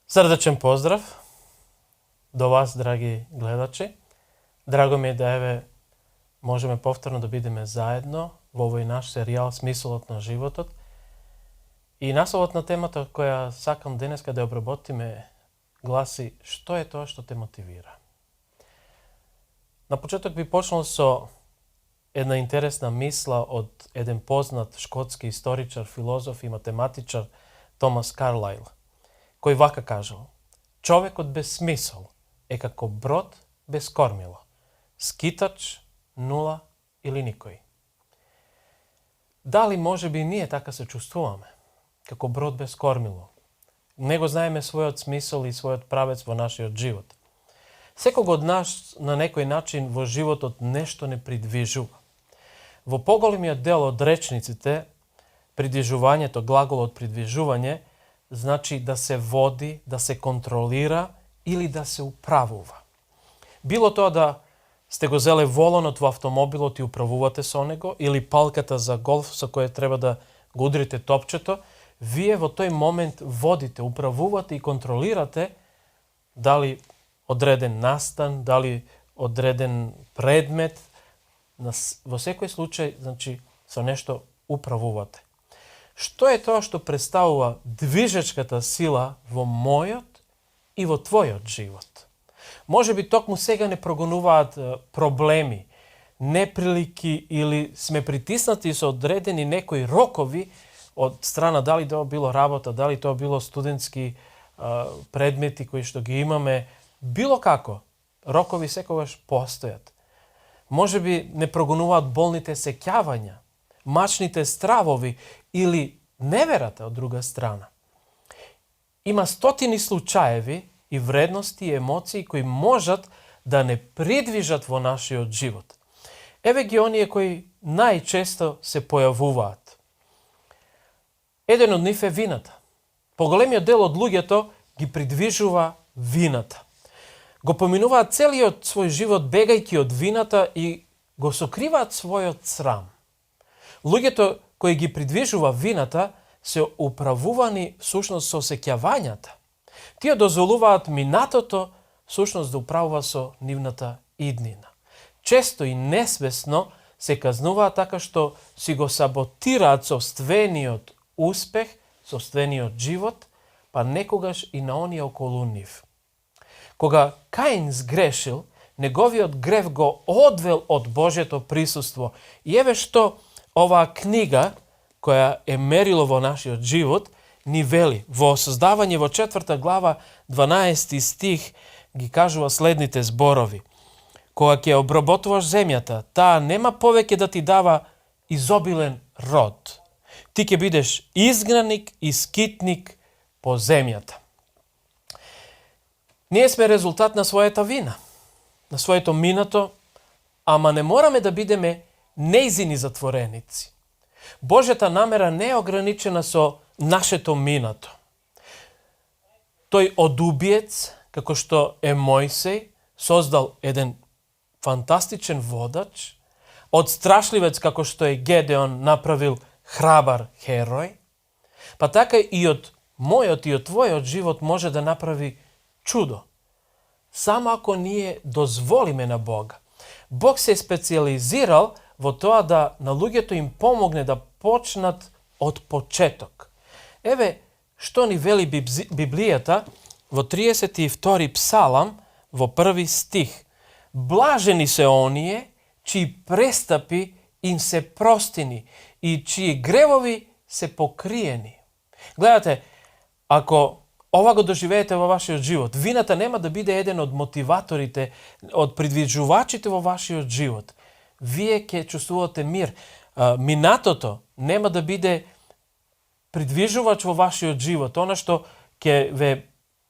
Srdačan pozdrav do vas, dragi gledači. Drago mi je da можеме повторно да бидеме заедно во овој наш серијал Смислот на животот. И насловот на темата која сакам денеска да обработиме гласи: што е тоа што те мотивира? На почеток би почнал со една интересна мисла од еден познат шкотски историчар, филозоф и математичар Томас Карлайл, кој вака кажал: човекот без смисол е како брод без кормило, скитач, нула или никој. Дали може би ние така се чувствуваме, како брод без кормило? Не го знаеме својот смисол и својот правец во нашиот живот. Секого од нас на некој начин во животот нешто не придвижува. Во поголемиот дел од речниците, придвижувањето, глаголот придвижување, значи да се води, да се контролира или да се управува. Било тоа да сте го зеле волонот во автомобилот и управувате со него, или палката за голф со која треба да го удрите топчето, вие во тој момент водите, управувате и контролирате дали одреден настан, дали одреден предмет, во секој случај, значи, со нешто управувате. Што е тоа што представува движечката сила во мојот и во твојот живот? Може би токму сега не прогонуваат проблеми, неприлики или сме притиснати со одредени некои рокови од страна, дали тоа било работа, дали тоа било студентски предмети кои што ги имаме, било како, рокови секогаш постојат. Може би не прогонуваат болните сеќавања, мачните стравови или неверата од друга страна. Има стотини случаеви и вредности и емоции кои можат да не придвижат во нашиот живот. Еве ги оние кои најчесто се појавуваат. Еден од нив е вината. Поголемиот дел од луѓето ги придвижува вината. Го поминуваат целиот свој живот бегајќи од вината и го сокриваат својот срам. Луѓето кои ги придвижува вината се управувани всушност со сеќавањата. Тие дозволуваат минатото всушност да управува со нивната иднина. Често и несвесно се казнуваат така што си го саботираат собствениот успех, собствениот живот, па некогаш и на оние околу нив. Кога Каин сгрешил, неговиот грев го одвел од Божјето присуство. И еве што оваа книга, која е мерило во нашиот живот, ни вели. Во Создавање во 4 глава 12 стих ги кажува следните зборови: кога ќе обработуваш земјата, таа нема повеќе да ти дава изобилен род. Ти ќе бидеш изгнаник и скитник по земјата. Ние сме резултат на својата вина, на своето минато, ама не мораме да бидеме нејзини затвореници. Божјата намера не е ограничена со нашето минато. Тој одубиец, како што е Мојсей, создал еден фантастичен водач, од страшливец, како што е Гедеон, направил храбар херој, па така и од мојот и од твојот живот може да направи чудо. Само ако ние дозволиме на Бога. Бог се специализирал во тоа да на луѓето им помогне да почнат од почеток. Еве што ни вели Библијата во 32 псалам во 1 стих. Блажени се оние чии престапи им се простини и чии гревови се покриени. Гледате, ако ова го доживеете во вашиот живот, вината нема да биде еден од мотиваторите, од придвижувачите во вашиот живот. Вие ќе чувствувате мир. Минатото нема да биде придвижувач во вашиот живот, она што ќе ве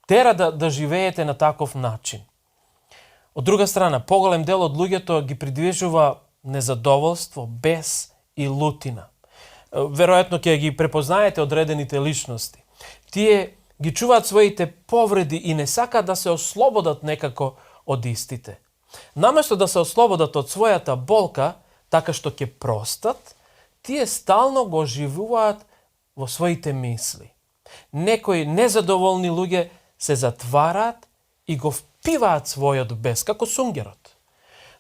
тера да живеете на таков начин. Од друга страна, поголем дел од луѓето ги придвижува незадоволство, бес и лутина. Веројатно ќе ги препознаете одредените личности. Тие ги чуваат своите повреди и не сакаат да се ослободат некако од истите. Наместо да се ослободат од својата болка, така што ќе простат, тие стално го живуваат во своите мисли. Некои незадоволни луѓе се затвараат и го впиваат својот бес, како сунгерот.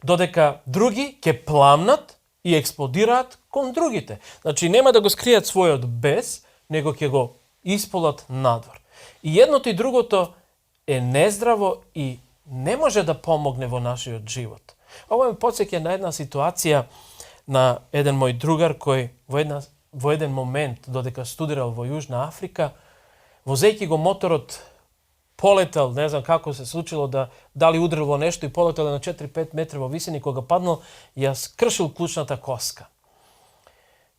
Додека други ќе пламнат и експлодираат кон другите. Значи, нема да го скријат својот бес, него ќе го исполат надвор. И едното и другото е нездраво и не може да помогне во нашиот живот. Ова ме потсеќа на една ситуација на еден мој другар кој во еден момент, додека студирал во Јужна Африка, возејќи го моторот, полетел, не знам како се случило, дали удрил во нешто и полетел на 4-5 метри во висина и кога паднал, ја скршил клучната коска.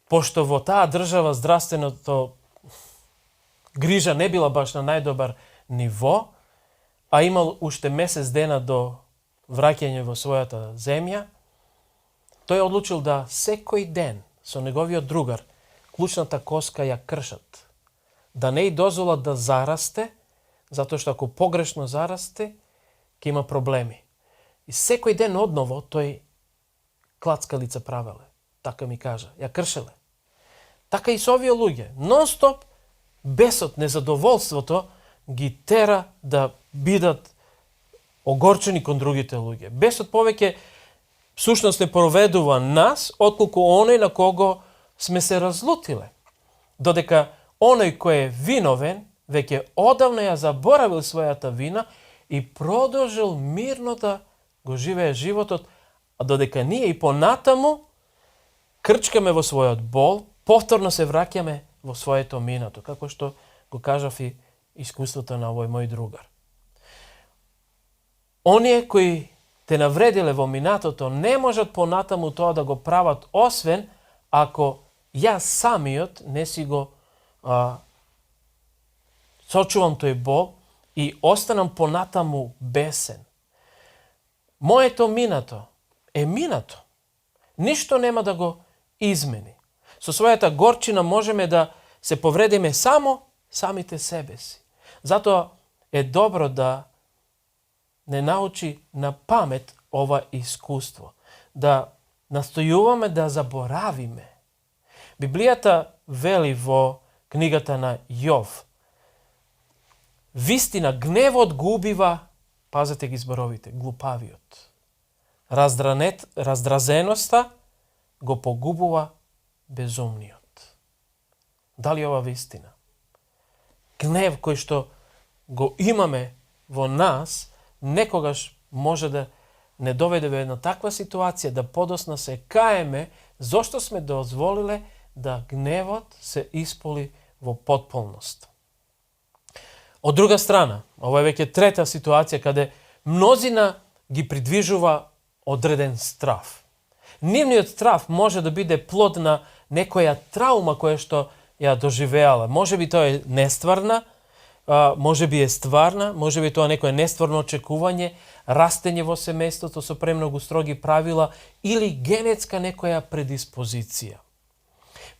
Пошто во таа држава здравственото грижа не била баш на најдобар ниво, а имал уште месец дена до враќање во својата земја, тој одлучил да секој ден со неговиот другар клучната коска ја кршат. Да не и дозволат да зарасте, затоа што ако погрешно зарасте, ќе има проблеми. И секој ден одново тој клацкалица правеле. Така ми кажа, ја кршеле. Така и со овие луѓе. Нон-стоп бесот, незадоволството ги тера да бидат огорчени кон другите луѓе. Бесот повеќе всушност не проведува нас, отколку оној на кого сме се разлутиле. Додека оној кој е виновен, веќе одавна ја заборавил својата вина и продолжил мирно да го живее животот, а додека ние и понатаму крчкаме во својот бол, повторно се враќаме во своето минато, како што го кажав и искуството на овој мој другар. Оние кои те навредиле во минатото не можат понатаму тоа да го прават, освен ако јас самиот не си го сочувам тој бол и останам понатаму бесен. Моето минато е минато. Ништо нема да го измени. Со својата горчина можеме да се повредиме само самите себе си. Затоа е добро да не научи на памет ова искуство. Да настојуваме да заборавиме. Библијата вели во книгата на Јов: вистина, гневот го убива, пазете ги зборовите, глупавиот. Раздразеноста го погубува безумниот. Дали ова вистина? Гнев кој што го имаме во нас, некогаш може да не доведе во една таква ситуација да подосна се каеме зошто сме дозволиле да гневот се исполи во потполност. Од друга страна, ова е веќе трета ситуација каде мнозина ги придвижува одреден страв. Нивниот страв може да биде плод на некоја траума која што ја доживеала. Може би тоа е нестварна, може би е стварна, може би тоа некое нестварно очекување, растење во семејството со премногу строги правила или генетска некоја предиспозиција.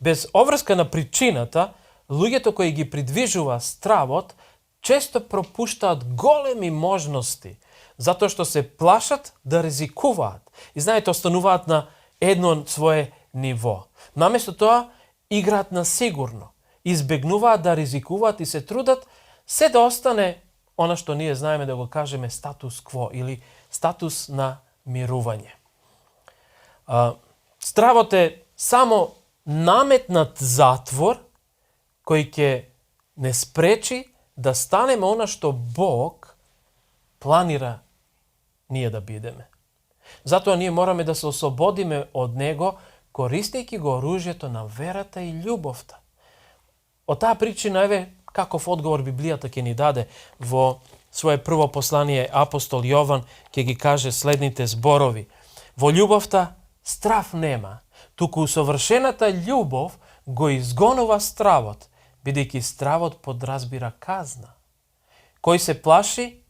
Без обврска на причината, луѓето кои ги придвижува стравот често пропуштаат големи можности, затоа што се плашат да ризикуваат. И знаете, остануваат на едно свое ниво. Наместо тоа, играат на сигурно, избегнуваат да ризикуваат и се трудат се да остане она што ние знаеме да го кажеме статус кво или статус на мирување. Стравот е само наметнат затвор кој ќе не спречи да станеме она што Бог планира ние да бидеме. Затоа ние мораме да се ослободиме од него, користејќи го оружјето на верата и љубовта. Од таа причина, еве, каков одговор Библијата ќе ни даде во свое прво послание, апостол Јован ќе ги каже следните зборови: во љубовта страв нема, туку усовршената љубов го изгонува стравот, бидејќи стравот подразбира казна. Кој се плаши,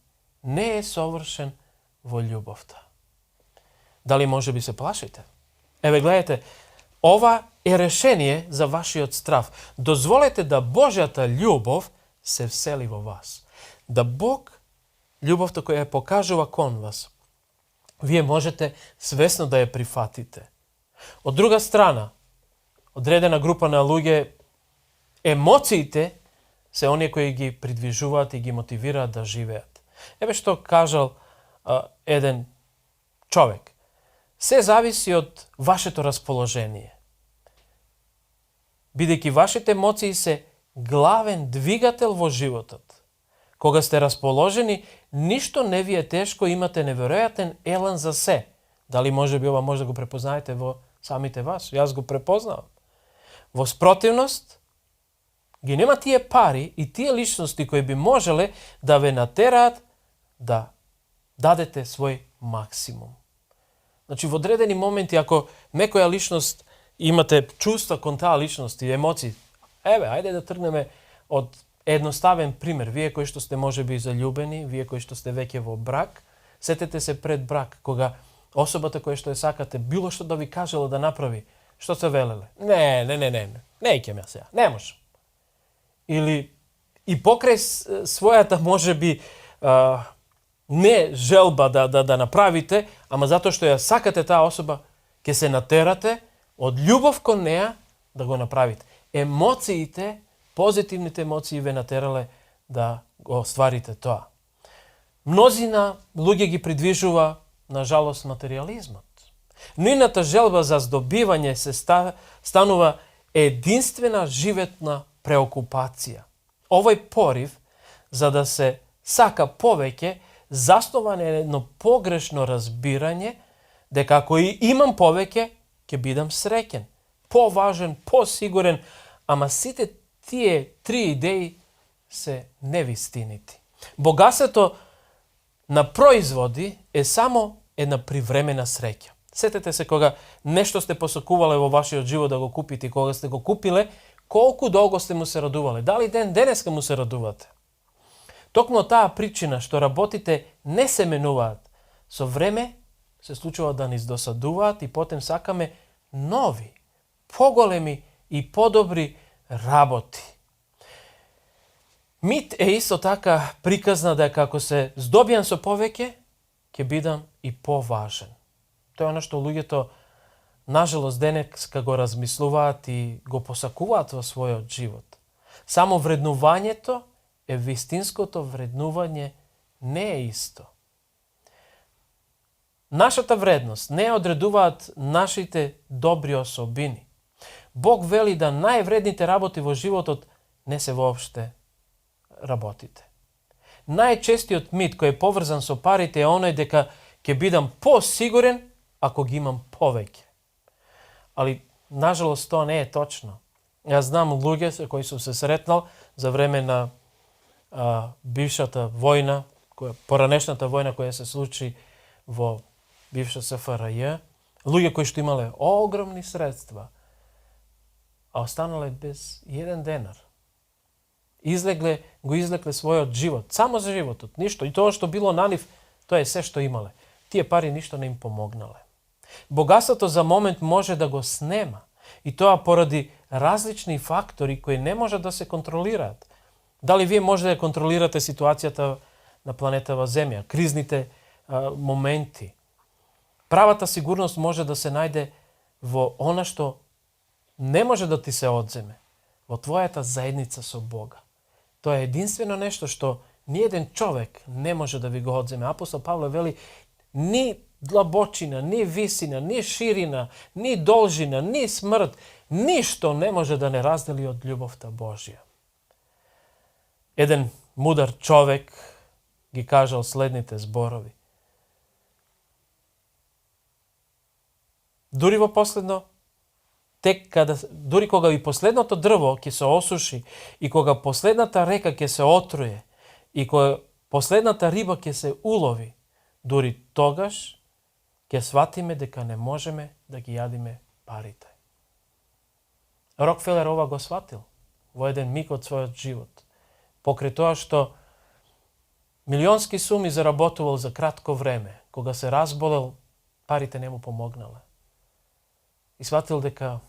не е совршен во љубовта. Дали може би се плашите? Еве, гледате, ова е решение за вашиот страв. Дозволете да Божјата љубов се всели во вас. Да Бог, љубовта која ја покажува кон вас, вие можете свесно да ја прифатите. Од друга страна, одредена група на луѓе, емоциите се оние кои ги придвижуваат и ги мотивираат да живеат. Еве што кажал еден човек. Се зависи од вашето расположение. Бидејќи вашите емоции се главен двигател во животот. Кога сте расположени, ништо не ви е тешко, имате неверојатен елан за се. Дали може би ова може да го препознаете во самите вас? Јас го препознавам. Во спротивност, ги нема тие пари и тие личности кои би можеле да ве натераат да дадете свој максимум. Значи, во одредени моменти, ако некоја личност имате чувства кон таа личност и емоции, еве, ајде да тргнеме од едноставен пример. Вие кои што сте можеби заљубени, вие кои што сте веќе во брак, сетете се пред брак, кога особата која што ја сакате, било што да ви кажела да направи, што се велеле? Не икем ја сега, не можам. Или и покрај својата можеби не желба да направите, ама затоа што ја сакате таа особа, ќе се натерате од љубов кон неа да го направите. Емоциите, позитивните емоции ве натерале да го остварите тоа. Мнозина луѓе ги придвижува, на жалост, материјализмот. Нивната желба за здобивање се станува единствена животна преокупација. Овој порив, за да се сака повеќе, заснован е едно погрешно разбирање дека ако и имам повеќе, ќе бидам среќен, поважен, посигурен, ама сите тие три идеи се невистинити. Богатството на производи е само една привремена среќа. Сетете се кога нешто сте посакувале во вашиот живот да го купите и кога сте го купиле, колку долго сте му се радувале? Дали денеска му се радувате? Токму таа причина што работите не се менуваат, со време се случува да ни досадуваат и потем сакаме нови, поголеми и подобри работи. Мит е исто така приказна дека ако се здобијам со повеќе, ќе бидам и поважен. Тоа е оно што луѓето, нажалост, денеска го размислуваат и го посакуваат во својот живот. Само вреднувањето е вистинското вреднување, не е исто. Нашата вредност не одредуваат нашите добри особини. Бог вели да највредните работи во животот не се воопште работите. Најчестиот мит кој е поврзан со парите е оној дека ќе бидам посигурен ако ги имам повеќе. Али, нажалост, тоа не е точно. Јас знам луѓе со кои сум се сретнал за време на бившата војна, поранешната војна која се случи во бивша СФРЈ, луѓе кои што имале огромни средства, а останале без еден денар. Го излекле својот живот, само за животот, ништо. И тоа што било на нив, тоа е се што имале. Тие пари ништо не им помогнале. Богатството за момент може да го снема, и тоа поради различни фактори кои не може да се контролираат. Дали вие може да контролирате ситуацијата на планетава Земја, кризните моменти. Правата сигурност може да се најде во она што не може да ти се одземе, во твојата заедница со Бога. Тоа е единствено нешто што ни еден човек не може да ви го одземе. Апостол Павле вели, ни длабочина, ни висина, ни ширина, ни должина, ни смрт, ништо не може да не раздели од љубовта Божја. Еден мудар човек ги кажал следните зборови. Дури кога и последното дрво ќе се осуши, и кога последната река ќе се отруе, и кога последната риба ќе се улови, дури тогаш ќе сватиме дека не можеме да ги јадиме парите. Рокфелер ова го сватил во еден миг од својот живот. Покрај тоа што милионски суми заработувал за кратко време, кога се разболел, парите не му помогнале. И сватил дека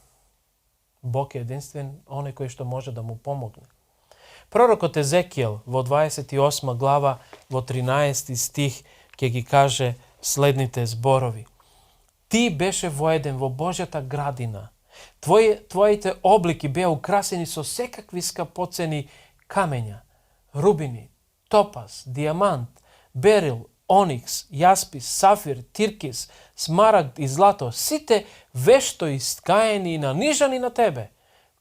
Бог е единствен оној кој што може да му помогне. Пророкот Езекијел во 28 глава, во 13 стих, ќе ги каже следните зборови. Ти беше воеден во Божјата градина. Твоите облики беа украсени со секакви скапоцени камења, рубини, топаз, дијамант, берил, оникс, јаспис, сафир, тиркис, смарагд и злато, сите вешто искаени и нанижани на тебе,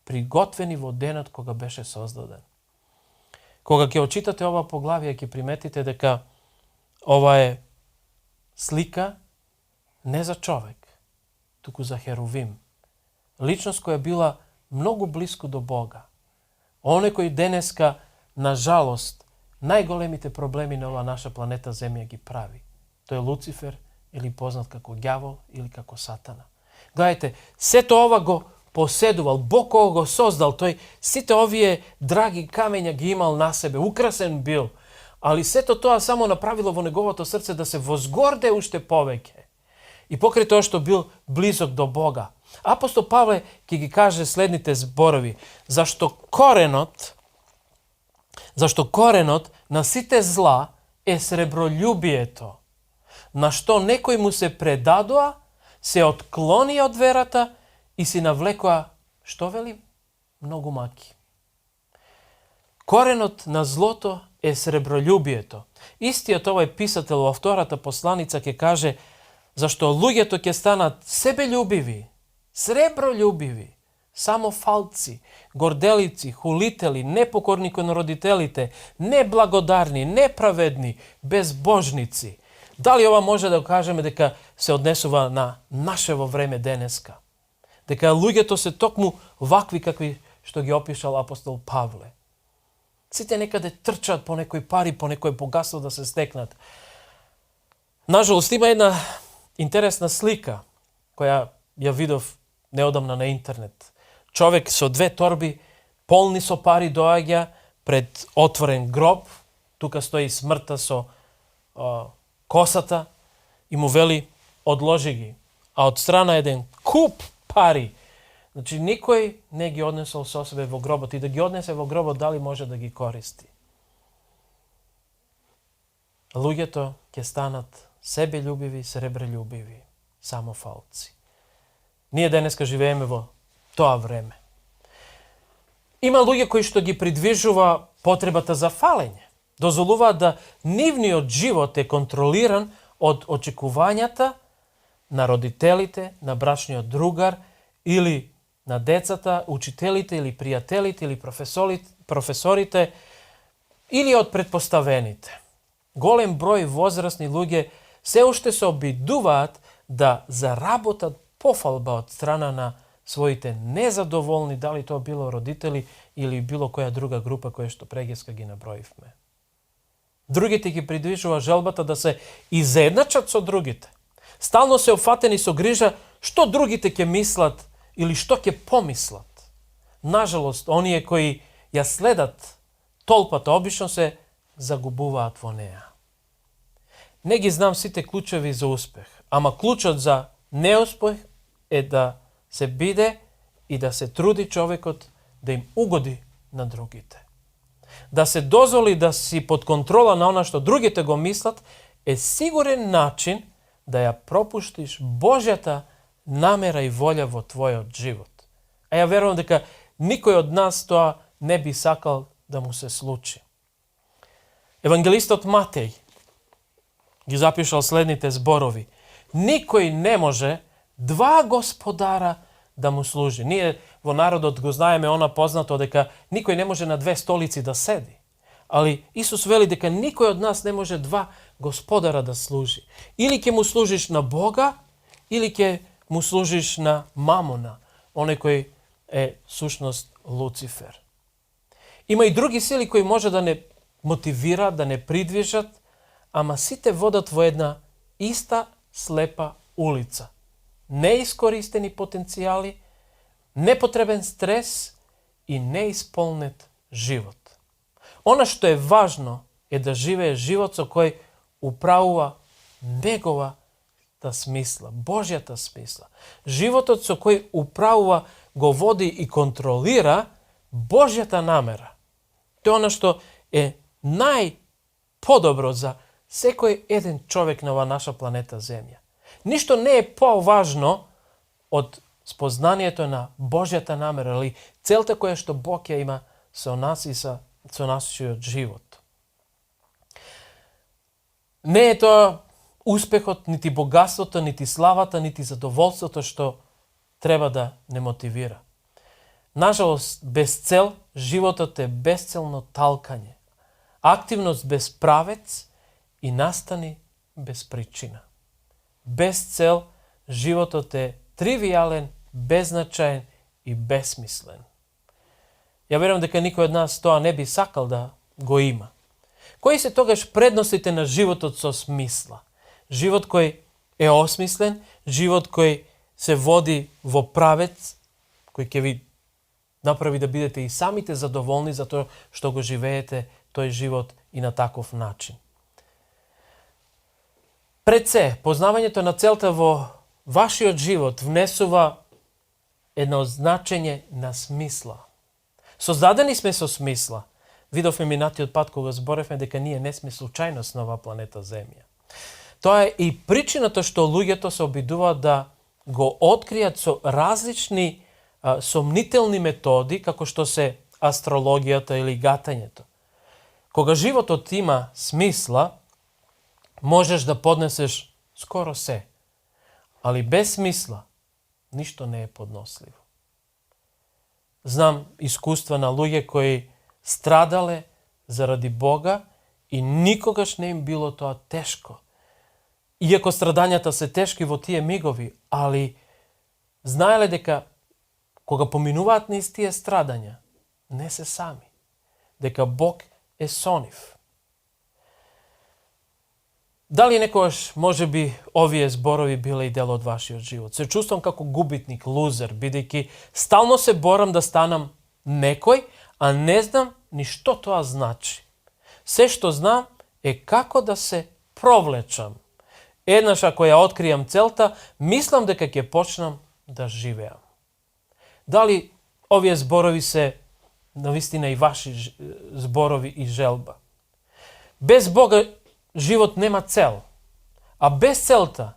приготвени во денот кога беше создаден. Кога ќе очитате ова поглавие, ќе приметите дека ова е слика не за човек, туку за херувим. Личност која била многу близко до Бога. Оне кој денеска, на жалост, најголемите проблеми на оваа наша планета Земја ги прави. Тој е Луцифер, или познат како ѓавол, или како сатана. Гледajte, сето ова го поседувал, Бог кога го создал, тој сите овие драги камења ги имал на себе, украсен бил, али сето тоа само направило во неговото срце да се возгорде уште повеќе. И покрај тоа што бил близок до Бога. Апостол Павле ќе ги каже следните зборови: зашто коренот на сите зла е сребролюбието, на што некои му се предадоа, се отклонија од верата и си навлекоа, што вели? Многу маки. Коренот на злото е сребролюбието. Истиот овој писател во втората посланица ќе каже зашто луѓето ќе станат себелюбиви, сребролюбиви, самофалци, горделици, хулители, непокорни кон родителите, неблагодарни, неправедни, безбожници. Дали ова може да кажеме дека се однесува на нашево време денеска? Дека луѓето се токму вакви какви што ги опишал апостол Павле. Сите некаде трчат по некои пари, по некој богатство да се стекнат. Нажалост, има една интересна слика која ја видов неодамна на интернет. Човек со 2 торби полни со пари доаѓа пред отворен гроб, тука стои смртта со косата и му вели одложи ги, а од страна еден куп пари. Значи никој не ги однесол со себе во гробот и да ги однесе во гробот дали може да ги користи. Луѓето ќе станат себелюбиви, сребролюбиви, самофалци. Ние денеска живееме во тоа време. Има луѓе кои што ги придвижува потребата за фалење. Дозволуваат да нивниот живот е контролиран од очекувањата на родителите, на брачниот другар или на децата, учителите или пријателите или професорите или од предпоставените. Голем број возрастни луѓе се уште се обидуваат да заработат пофалба од страна на своите незадоволни, дали тоа било родители или било која друга група која што прегеска ги наброивме. Другите ги придвижува желбата да се изедначат со другите. Стално се опфатени со грижа што другите ќе мислат или што ќе помислат. Нажалост, оние кои ја следат толпата обично се загубуваат во неа. Не ги знам сите клучеви за успех, ама клучот за неуспех е да се биде и да се труди човекот да им угоди на другите. Да се дозволи да си под контрола на она што другите го мислат е сигурен начин да ја пропуштиш Божјата намера и волја во твојот живот. А ја верувам дека никој од нас тоа не би сакал да му се случи. Евангелистот Матеј ги запишал следните зборови: никој не може 2 господара да му служи. Ние во народот го знаеме она познато дека никој не може на 2 столици да седи. Али Исус вели дека никој од нас не може 2 господара да служи. Или ќе му служиш на Бога, или ќе му служиш на Мамона, оној кој е сушност Луцифер. Има и други сили кои може да не мотивираат, да не придвижат, ама сите водат во една иста слепа улица. Неискористени потенцијали, непотребен стрес и неисполнет живот. Она што е важно е да живее живот со кој управува неговата смисла, Божјата смисла. Животот со кој управува, го води и контролира Божјата намера. Тоа е она што е најподобро за секој еден човек на оваа наша планета Земја. Ништо не е поважно од спознанието на Божјата намера или целта која што Бог ја има со нас и со со нашиот живот. Не е тоа успехот, нити богатството, нити славата, нити задоволството што треба да не мотивира. Нажалост, без цел, животот е безцелно талкање. Активност без правец и настани без причина. Без цел, животот е тривијален, беззначаен и безсмислен. Ја верувам дека никој од нас тоа не би сакал да го има. Кои се тогаш предностите на животот со смисла? Живот кој е осмислен, живот кој се води во правец, кој ќе ви направи да бидете и самите задоволни за тоа што го живеете тој живот и на таков начин. Пред се, познавањето на целта во вашиот живот внесува едно значење на смисла. Создадени сме со смисла. Видовме минатиот пат кога зборевме дека ние не сме случајност на оваа планета Земја. Тоа е и причината што луѓето се обидуваат да го откријат со различни сомнителни методи, како што се астрологијата или гатањето. Кога животот има смисла, можеш да поднесеш скоро се, али без смисла ништо не е подносливо. Знам искуства на луѓе кои страдале заради Бога и никогаш не им било тоа тешко. Иако страдањата се тешки во тие мигови, али знаеле дека кога поминуваат низ тие страдања, не се сами, дека Бог е со нив. Дали некојаш можеби овие зборови биле и дел од вашиот живот? Се чувствам како губитник, лузер, бидејќи стално се борам да станам некој, а не знам ни што тоа значи. Се што знам е како да се провлечам. Еднаш ако ја откријам целта, мислам дека ќе почнам да живеам. Дали овие зборови се навистина и ваши зборови и желба? Без Бога живот нема цел, а без целта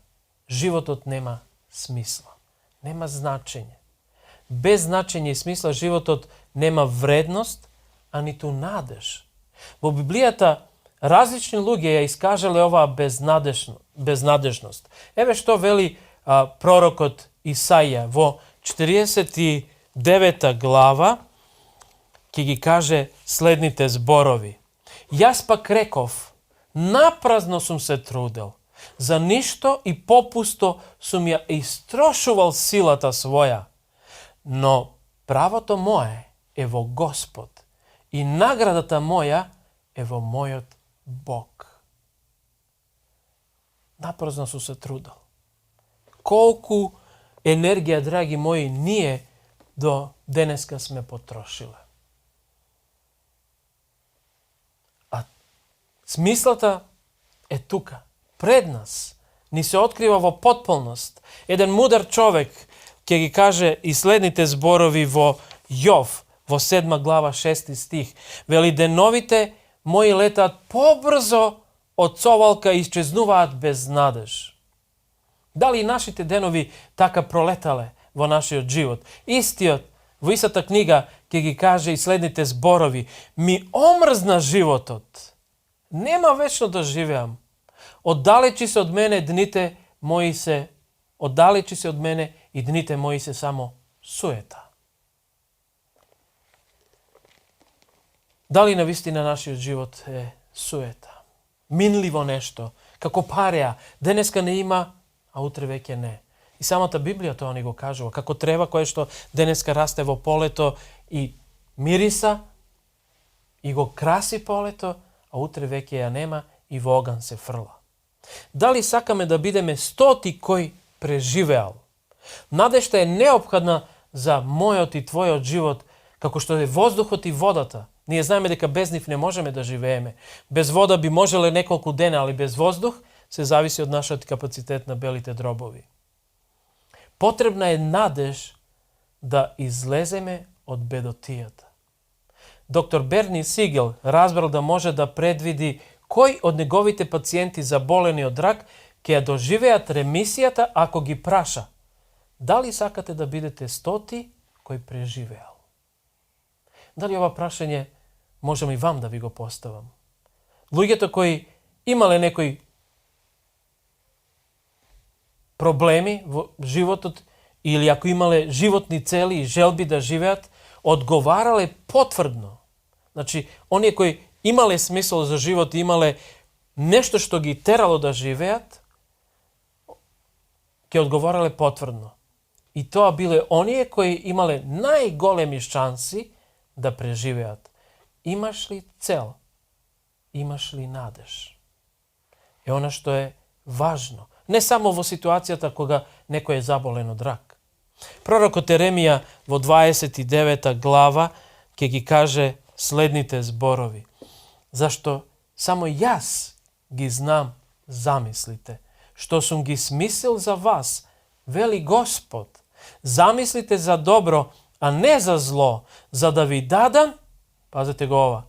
животот нема смисла, нема значење. Без значење и смисла животот нема вредност, а ниту надеж. Во Библијата различни луѓе ја искажале оваа безнадежност. Еве што вели пророкот Исаија во 49 глава, ќе ги каже следните зборови. Јас пак реков, напразно сум се трудел, за ништо и попусто сум ја истрошувал силата своја, но правото мое е во Господ и наградата моја е во мојот Бог. Напразно сум се трудел. Колку енергија, драги мои, ние до денеска сме потрошиле. А смислата е тука, пред нас. Ни се открива во потполност. Еден мудар човек ќе ги каже и следните зборови во Јов, во 7 глава 6 стих. Вели, деновите мои летаат побрзо од совалка и исчезнуваат без надеж. Дали и нашите денови така пролетале во нашиот живот? Истиот, во истата книга, ќе ги каже и следните зборови. Ми омрзна животот. Нема вечно да живеам. Оддалечи се од мене дните мои се, оддалечи се од мене и дните мои се само суета. Дали навистина нашиот живот е суета? Минливо нешто, како пареа, денеска не има, а утре веќе не. И самата Библија тоа ни го кажува, како трева кое што денеска расте во полето и мириса, и го краси полето, а утре веќе ја нема и во оган се фрла. Дали сакаме да бидеме стоти кој преживеал? Надежта е неопходна за мојот и твојот живот, како што е воздухот и водата. Ние знаеме дека без нив не можеме да живееме. Без вода би можеле неколку дена, али без воздух се зависи од нашиот капацитет на белите дробови. Потребна е надеж да излеземе од бедотијата. Доктор Берни Сигел разбрал да може да предвиди кој од неговите пациенти заболени од рак ќе ја доживеат ремисијата ако ги праша. Дали сакате да бидете стоти кој преживеал? Дали ова прашање можам и вам да ви го поставам. Луѓето кои имале некои проблеми во животот или ако имале животни цели и желби да живеат, одговарале потврдно. Значи, оние кои имале смисол за живот, имале нешто што ги терало да живеат, ќе одговарале потврдно. И тоа биле оние кои имале најголеми шанси да преживеат. Имаш ли цел? Имаш ли надеж? Е она што е важно. Не само во ситуацијата кога некој е заболен од рак. Пророкот Еремија во 29 глава ќе ги каже следните зборови. Зашто само јас ги знам замислите, што сум ги смислил за вас, вели Господ. Замислите за добро, а не за зло, за да ви дадам, пазете го ова,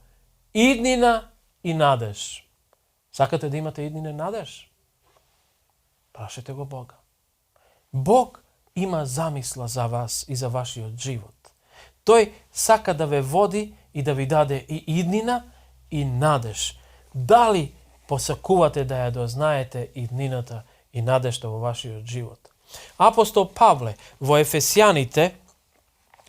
иднина и надеж. Сакате да имате иднина и надеж? Прашете го Бога. Бог има замисла за вас и за вашиот живот. Тој сака да ве води и да ви даде и иднина и надеж. Дали посакувате да ја дознаете иднината и надежта во вашиот живот? Апостол Павле во Ефесјаните,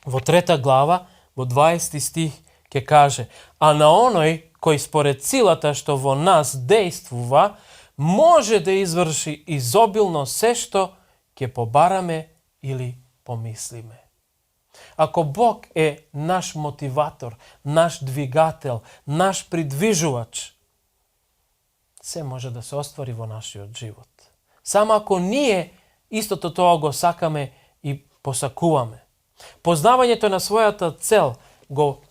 во 3 глава, во 20 стих, ќе каже: а на оној кој според силата што во нас действува, може да изврши изобилно се што ќе побараме или помислиме. Ако Бог е наш мотиватор, наш двигател, наш придвижувач, се може да се оствари во нашиот живот. Само ако ние истото тоа го сакаме и посакуваме. Познавањето на својата цел го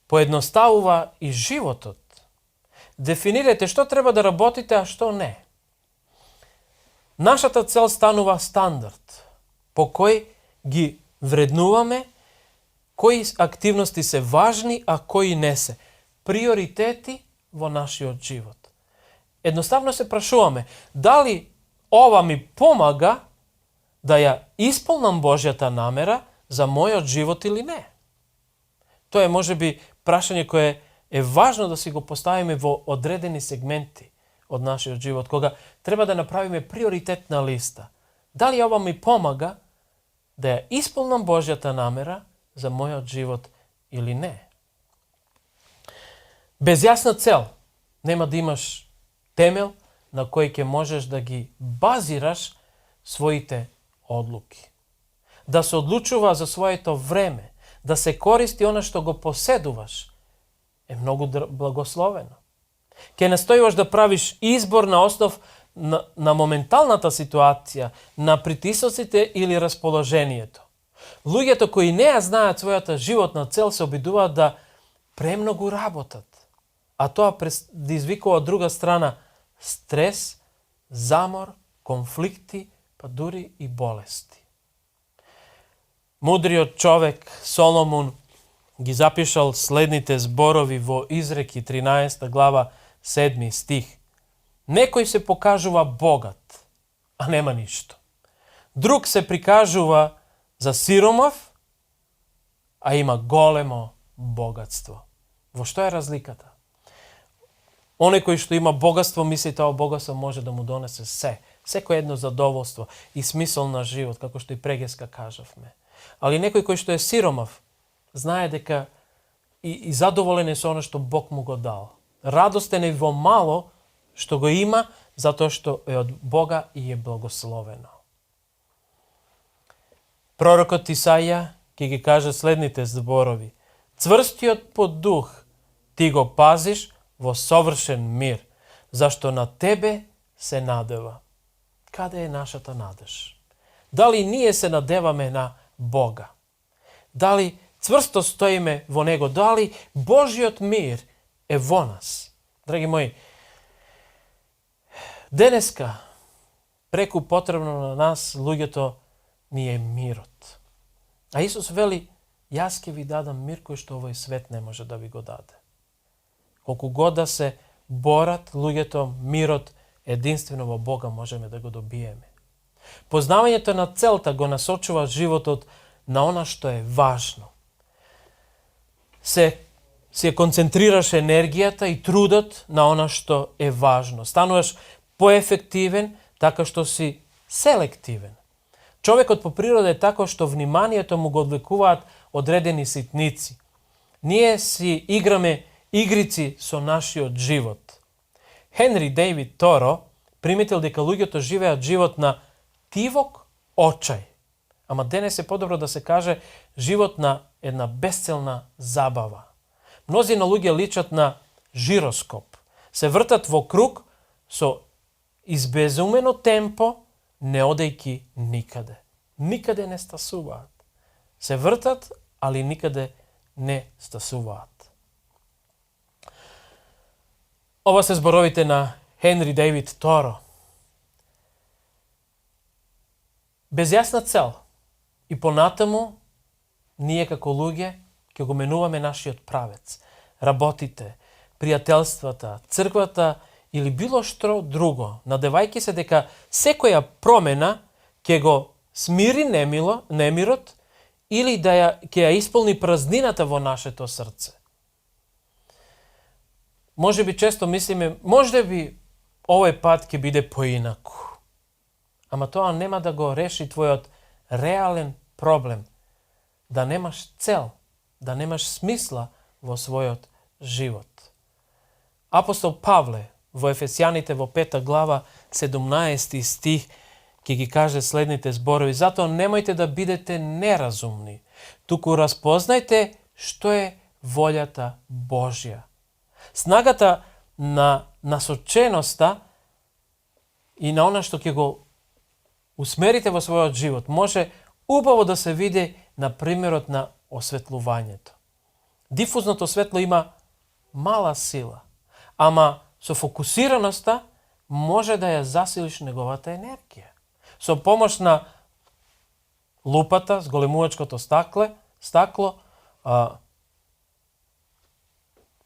поедноставува и животот. Дефинирайте што треба да работите, а што не. Нашата цел станува стандард по кој ги вреднуваме, кои активности се важни, а кои не се. Приоритети во нашиот живот. Едноставно се прашуваме, дали ова ми помага да ја исполнам Божјата намера за мојот живот или не? Тоа е можеби прашање кое е важно да си го поставиме во одредени сегменти од нашиот живот, кога треба да направиме приоритетна листа. Дали ова ми помага да ја исполнам Божјата намера за мојот живот или не? Без јасна цел нема да имаш темел на кој ќе можеш да ги базираш своите одлуки. Да се одлучува за своето време, да се користи она што го поседуваш, е многу благословено. Ке настојуваш да правиш избор на основ на моменталната ситуација, на притисоците или расположението. Луѓето кои не ја знаат својата животна цел се обидуваат да премногу работат, а тоа предизвикува од друга страна стрес, замор, конфликти, па дури и болести. Мудриот човек Соломон ги запишал следните зборови во Изреки 13 глава 7 стих. Некој се покажува богат, а нема ништо. Друг се прикажува за сиромав, а има големо богатство. Во што е разликата? Оној кој што има богатство, мисли тоа богатство може да му донесе се. Секој едно задоволство и смисол на живот, како што и прегеска кажавме. Али некој кој што е сиромав, знае дека и задоволен е со оно што Бог му го дал. Радостен е во мало што го има, затоа што е од Бога и е благословено. Пророкот Исаја ќе ги каже следните зборови. Цврстиот по дух ти го пазиш во совршен мир, зашто на тебе се надева. Каде е нашата надеж? Дали ние се надеваме на Бога? Дали цврсто стоиме во Него? Дали Божиот мир е во нас? Драги мои, денеска преку потребно на нас луѓето ни е мирот. А Исус вели, јас ќе ви дадам мир кој што овој свет не може да ви го даде. Колку год да се борат луѓето, мирот единствено во Бога можеме да го добиеме. Познавањето на целта го насочува животот на она што е важно. Се се концентрираш енергијата и трудот на она што е важно. Стануваш поефективен, така што си селективен. Човекот по природа е тако што вниманието му го одвлекуваат одредени ситници. Ние си играме игрици со нашиот живот. Хенри Дейвид Торо приметил дека луѓето живеат живот на тивок очај. Ама денес е подобро да се каже живот на една безцелна забава. Мнозина луѓе личат на жироскоп. Се вртат во круг со избезумено темпо, не одејки никаде. Никаде не стасуваат. Се вртат, али никаде не стасуваат. Ова се зборовите на Хенри Дейвид Торо. Без јасна цел и понатаму, ние како луѓе ќе го менуваме нашиот правец. Работите, пријателствата, црквата или било што друго, надевајќи се дека секоја промена ќе го смири немирот или ќе ја исполни празнината во нашето срце. Може би често мислиме, може би овој пат ќе биде поинаку. Ама тоа нема да го реши твојот реален проблем. Да немаш цел, да немаш смисла во својот живот. Апостол Павле во Ефесјаните во 5 глава 17 стих ќе ги каже следните зборови: затоа немојте да бидете неразумни, туку распознајте што е волјата Божја. Снагата на насоченоста и на она што ќе го усмерите во својот живот може убаво да се види на примерот на осветлувањето. Дифузното светло има мала сила, ама со фокусираноста може да ја засилиш неговата енергија. Со помош на лупата, зголемувачкото стакло,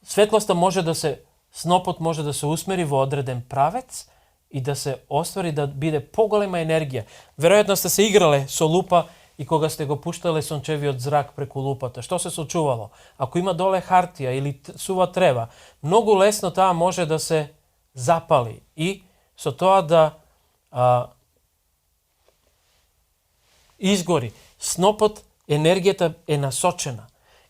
светлоста може да се, снопот може да се усмери во одреден правец и да се оствари да биде поголема енергија. Веројатно сте се играле со лупа и кога сте го пуштале сончевиот зрак преку лупата. Што се случувало? Ако има доле хартија или сува трева, многу лесно таа може да се запали и со тоа да изгори. Снопот, енергијата е насочена.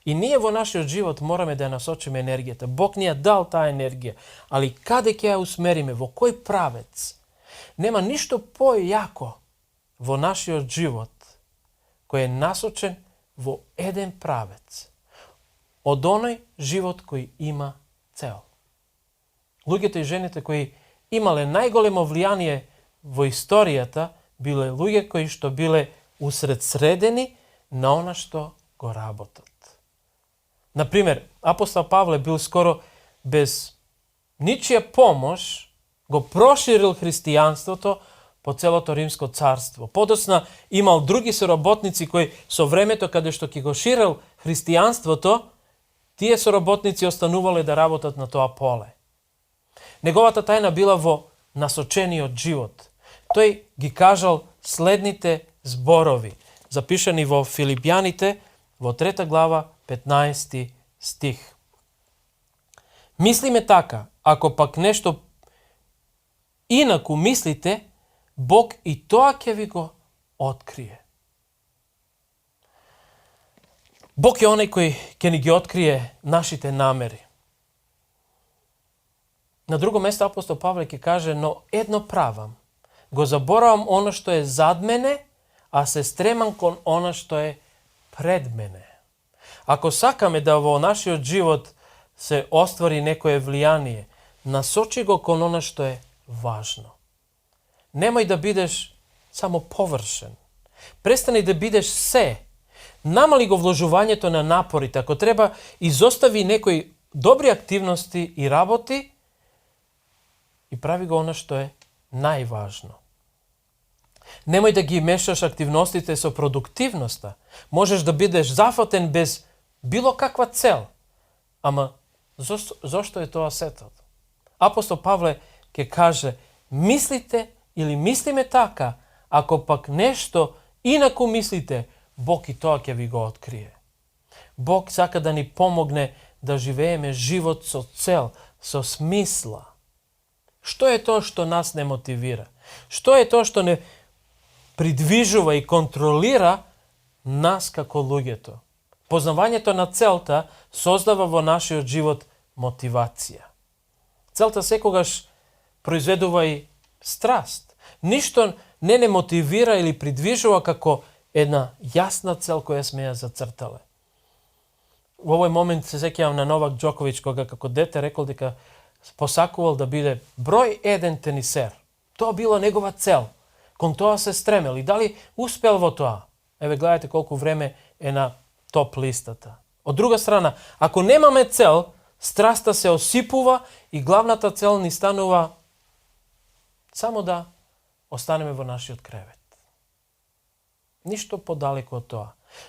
И ние во нашиот живот мораме да ја насочиме енергијата. Бог ни ја дал таа енергија, али каде ќе ја усмериме, во кој правец? Нема ништо појако во нашиот живот кој е насочен во еден правец. Од оној живот кој има цел. Луѓето и жените кои имале најголемо влијание во историјата биле луѓе кои што биле усредсредени на она што го работат. Например, апостол Павле бил скоро без ничија помош, го проширил христијанството по целото Римско царство. Подосна имал други соработници кои со времето каде што ќе го ширил христијанството, тие соработници останувале да работат на тоа поле. Неговата тајна била во насочениот живот. Тој ги кажал следните зборови, запишани во Филипјаните во 3 глава 15 стих. Мислиме така, ако пак нешто инаку мислите, Бог и тоа ќе ви го открие. Бог е оној кој ќе ни ги открие нашите намери. На друго место апостол Павле ќе каже, но едно правам, го заборавам оно што е зад мене, а се стремам кон оно што е пред мене. Ако сакаме да во нашиот живот се оствари некое влијание, насочи го кон оно што е важно. Немој да бидеш само површен. Престани да бидеш се. Намали го вложувањето на напорите. Ако треба, изостави некои добри активности и работи и прави го оно што е најважно. Немој да ги мешаш активностите со продуктивноста. Можеш да бидеш зафатен без било каква цел. Ама зошто е тоа сетот? Апостол Павле ќе каже, мислите или мислиме така, ако пак нешто инаку мислите, Бог и тоа ќе ви го открие. Бог сака да ни помогне da живееме живот со цел, со смисла. Што е тоа што нас не мотивира? Што е тоа што не придвижува и контролира нас како луѓето? Познавањето на целта создава во нашиот живот мотивација. Целта секогаш произведува и страст. Ништо не мотивира или придвижува како една јасна цел која сме ја зацртале. Во овој момент се сеќавам на Новак Џоковиќ, кога како дете рекол дека посакувал да биде број 1 тенисер. Тоа било негова цел. Кон тоа се стремел и дали успел во тоа? Еве гледате колку време е на топ листата. Од друга страна, ако немаме цел, страста се осипува и главната цел ни станува само да останеме во нашиот кревет. Ништо подалеку од тоа.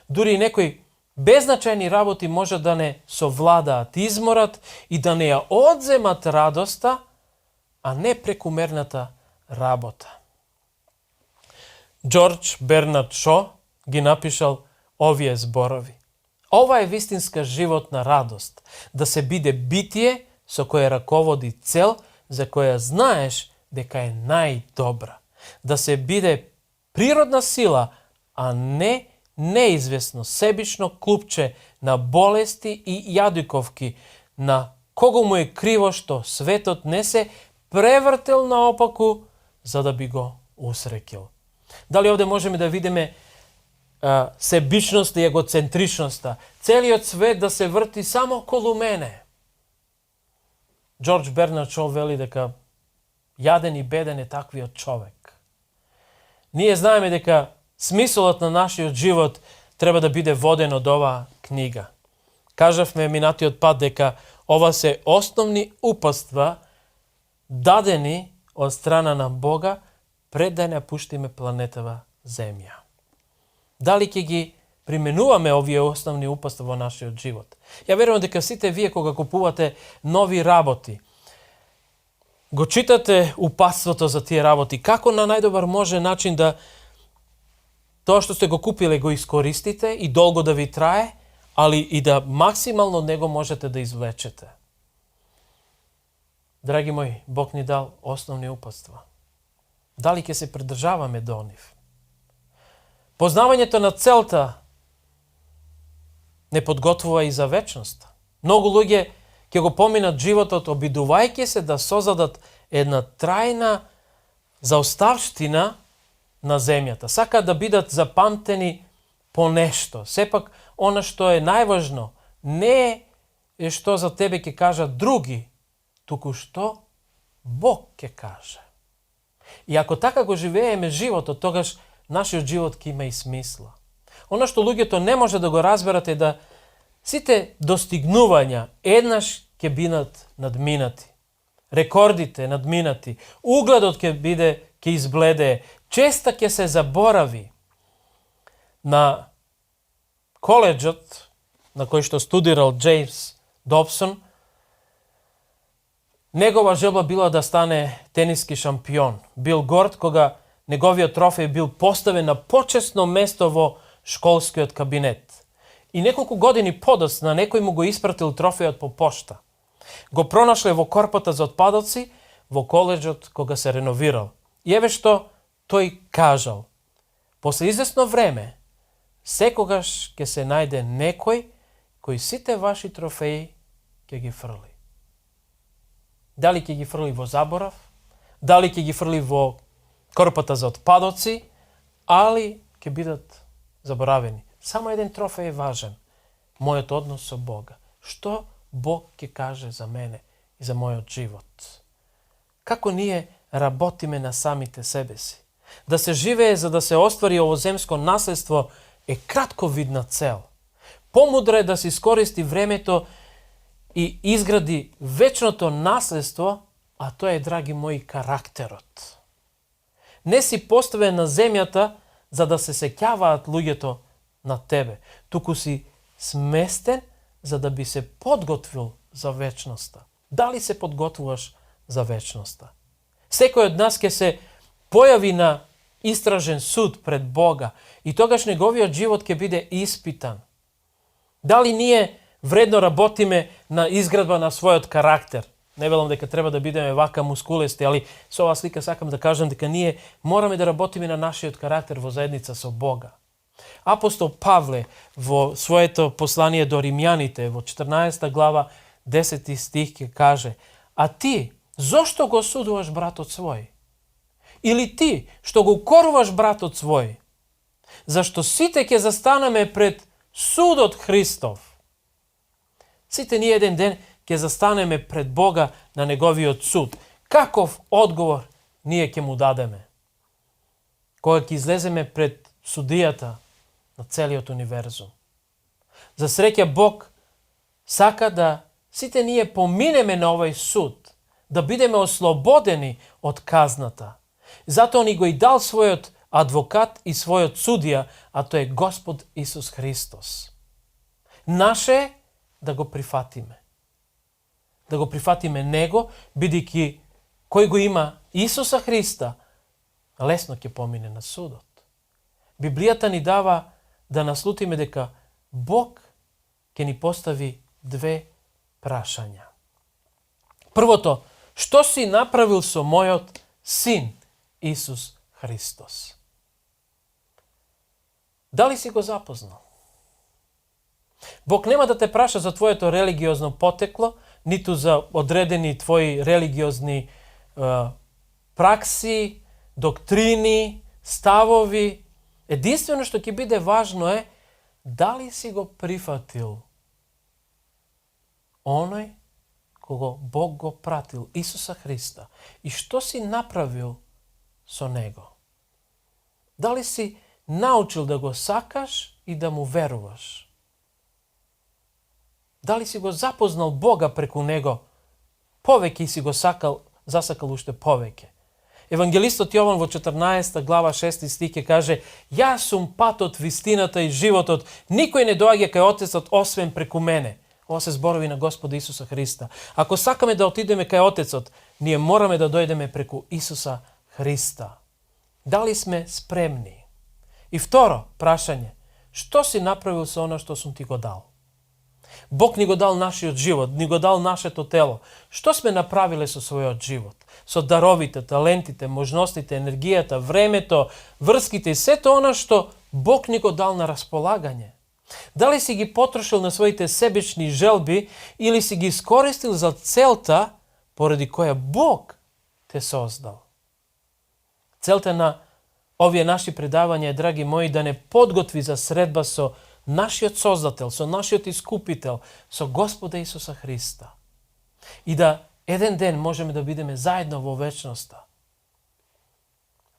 Дури некои беззначајни работи може да не совладаат изморат и да не ја одземат радоста, а не прекумерната работа. Џорџ Бернард Шо ги напишал овие зборови. Ова е вистинска животна радост, да се биде битие со кое раководи цел за која знаеш дека е најдобра. Да се биде природна сила, а не неизвестно себично клупче на болести и јадуковки, на кого му е криво што светот не се превртел наопаку за да би го усрекил. Дали овде можеме да видиме себичноста и егоцентричноста, целиот свет да се врти само околу мене? Џорџ Бернард Шо вели дека јаден и беден е таквиот човек. Ние знаеме дека смисолот на нашиот живот треба да биде воден од оваа книга. Кажавме минатиот пат дека ова се основни упатства дадени од страна на Бога пред да напуштиме планетава Земја. Дали ќе ги применуваме овие основни упатства во нашиот живот? Ја верувам дека сите вие кога купувате нови работи, го читате упатството за тие работи, како на најдобар може начин да тоа што сте го купиле го искористите и долго да ви трае, али и да максимално од него можете да извлечете. Драги мои, Бог ни дал основни упатства. Дали ќе се придржаваме до нив? Познавањето на целта не подготвува и за вечноста. Многу луѓе ќе го поминат животот обидувајќи се да созадат една трајна заоставштина на земјата. Сакаат да бидат запамтени по нешто. Сепак, она што е најважно не е што за тебе ќе кажат други, туку што Бог ќе каже. И ако така го живееме животот, тогаш нашиот живот ќе има и смисла. Оно што луѓето не може да го разберат е да сите достигнувања еднаш ќе бидат надминати. Рекордите надминати, угледот ќе избледее, честа ќе се заборави. На коледжот на кој што студирал Джеймс Добсон, негова желба била да стане тениски шампион. Бил горд кога неговиот трофеј бил поставен на почесно место во школскиот кабинет. И неколку години подоцна некој му го испратил трофејот по пошта. Го пронашле во корпата за отпадоци во коледжот кога се реновирал. И еве што тој кажал. После известно време, секогаш ќе се најде некој кој сите ваши трофеи ќе ги фрли. Дали ќе ги фрли во заборав, дали ќе ги фрли во корпата за отпадоци, али ќе бидат заборавени. Само еден трофеј е важен. Мојот однос со Бога. Што Бог ќе каже за мене и за мојот живот? Како ние работиме на самите себе си? Да се живее за да се оствари овоземско наследство е кратковидна цел. Помудро е да се искористи времето и изгради вечното наследство, а тоа е, драги мои, карактерот. Не си поставен на земјата за да се сеќаваат луѓето на тебе, туку си сместен за да би се подготвил за вечноста. Дали се подготвуваш за вечноста? Секој од нас ќе се појави на истражен суд пред Бога и тогаш неговиот живот ќе биде испитан. Дали ние вредно работиме на изградба на својот карактер. Не велам дека треба да бидеме вака мускулести, али со оваа слика сакам да кажам дека ние мораме да работиме на нашиот карактер во заедница со Бога. Апостол Павле во своето послание до римјаните во 14 глава 10 стих ќе каже: а ти зошто го судуваш братот свој? Или ти што го укоруваш братот свој? Зашто сите ќе застанеме пред судот Христов. Сите ние еден ден ќе застанеме пред Бога на неговиот суд. Каков одговор ние ќе му дадеме? Кога ќе излеземе пред судијата на целиот универзум. За среќа Бог сака да сите ние поминеме на овој суд, да бидеме ослободени од казната. Затоа ни го и дал својот адвокат и својот судија, а тој е Господ Исус Христос. Наше е да го прифатиме. Да го прифатиме Него, бидејќи кој го има Исуса Христа, лесно ќе помине на судот. Библијата ни дава да наслутиме дека Бог ќе ни постави две прашања. Првото, што си направил со мојот син Исус Христос? Дали си го запознал? Бог нема да те праша за твоето религиозно потекло, ниту за одредени твои религиозни пракси, доктрини, ставови. Единствено што ќе биде важно е дали си го прифатил оној кого Бог го пратил, Исуса Христа, и што си направил со Него. Дали си научил да го сакаш и да му веруваш? Дали си го запознал Бога преку Него повеќе и си го засакал уште повеќе? Евангелистот Јован во 14 глава 6 стих ќе каже: јас сум патот, вистината и животот, никој не доаѓа кај Отецот освен преку мене. Ова се зборови на Господа Исуса Христа. Ако сакаме да отидеме кај Отецот, ние мораме да дојдеме преку Исуса Христа. Дали сме спремни? И второ прашање, што си направил со оно што сум ти го дал? Бог ни го дал нашиот живот, ни го дал нашето тело. Што сме направиле со својот живот? Со даровите, талентите, можностите, енергијата, времето, врските и сето оно што Бог ни го дал на располагање. Дали си ги потрошил на своите себични желби или си ги искористил за целта поради која Бог те создал? Целта на овие наши предавања, драги мои, да не подготви за средба со нашиот Создател, со нашиот Искупител, со Господа Исуса Христа. И да еден ден можеме да бидеме заедно во вечноста.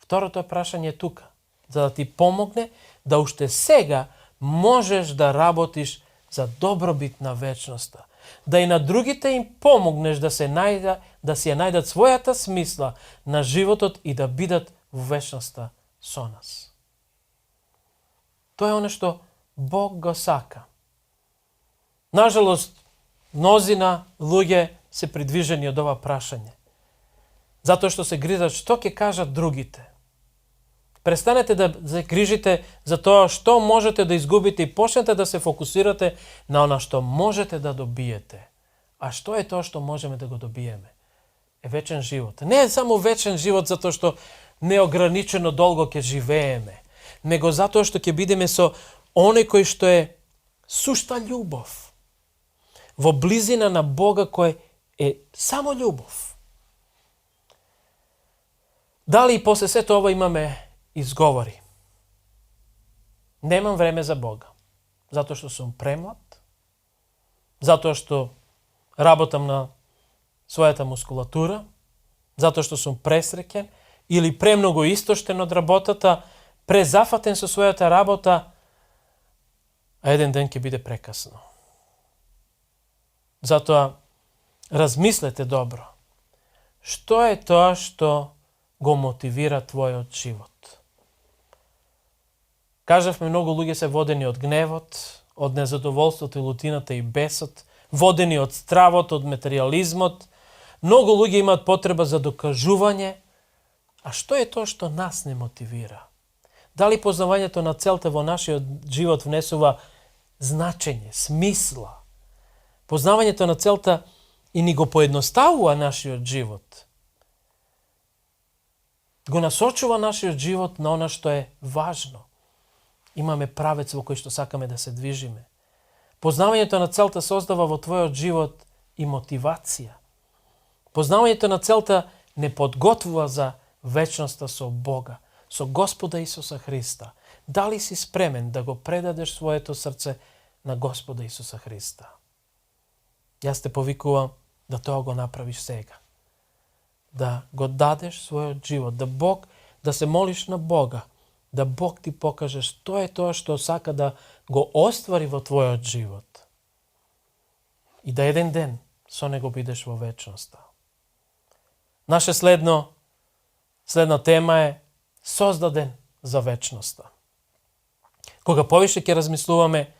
Второто прашање е тука, за да ти помогне да уште сега можеш да работиш за добробит на вечноста. Да и на другите им помогнеш да си ја најдат својата смисла на животот и да бидат во вечноста со нас. Тоа е оно што Бог го сака. Нажалост, мнозина луѓе се придвижени од ова прашање. Затоа што се грижат што ќе кажат другите. Престанете да се грижите за тоа што можете да изгубите и почнете да се фокусирате на она што можете да добиете. А што е тоа што можеме да го добиеме? Е вечен живот. Не е само вечен живот затоа што неограничено долго ќе живееме, него затоа што ќе бидеме со оној кој што е сушта љубов, во близина на Бога кој е само љубов. Дали и после сето ова имаме изговори? Немам време за Бога, затоа што сум премлад, затоа што работам на својата мускулатура, затоа што сум пресреќен или премногу истоштен од работата, презафатен со својата работа, а еден ден ќе биде прекасно. Затоа размислете добро. Што е тоа што го мотивира твојот живот? Кажавме, многу луѓе се водени од гневот, од незадоволството и лутината и бесот, водени од стравот, од материјализмот. Многу луѓе имаат потреба за докажување. А што е тоа што нас не мотивира? Дали познавањето на целта во нашиот живот внесува значење, смисла? Познавањето на целта и ни го поедноставува нашиот живот. Го насочува нашиот живот на она што е важно. Имаме правец во кој што сакаме да се движиме. Познавањето на целта создава во твојот живот и мотивација. Познавањето на целта не подготвува за вечноста со Бога, со Господа Исуса Христа. Дали си спремен да го предадеш своето срце на Господа Исуса Христа? Јас те повикувам да тоа го направиш сега. Да го дадеш својот живот, да се молиш на Бога, да Бог ти покаже што е тоа што сака да го оствари во твојот живот. И да еден ден со него бидеш во вечноста. Наша следна тема е создаден за вечноста. Кога повише ќе размислуваме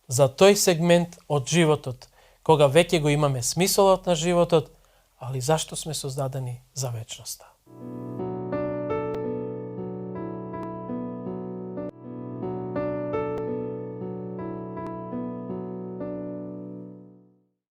за тој сегмент од животот, кога веќе го имаме смисолот на животот, али зашто сме создадени за вечноста.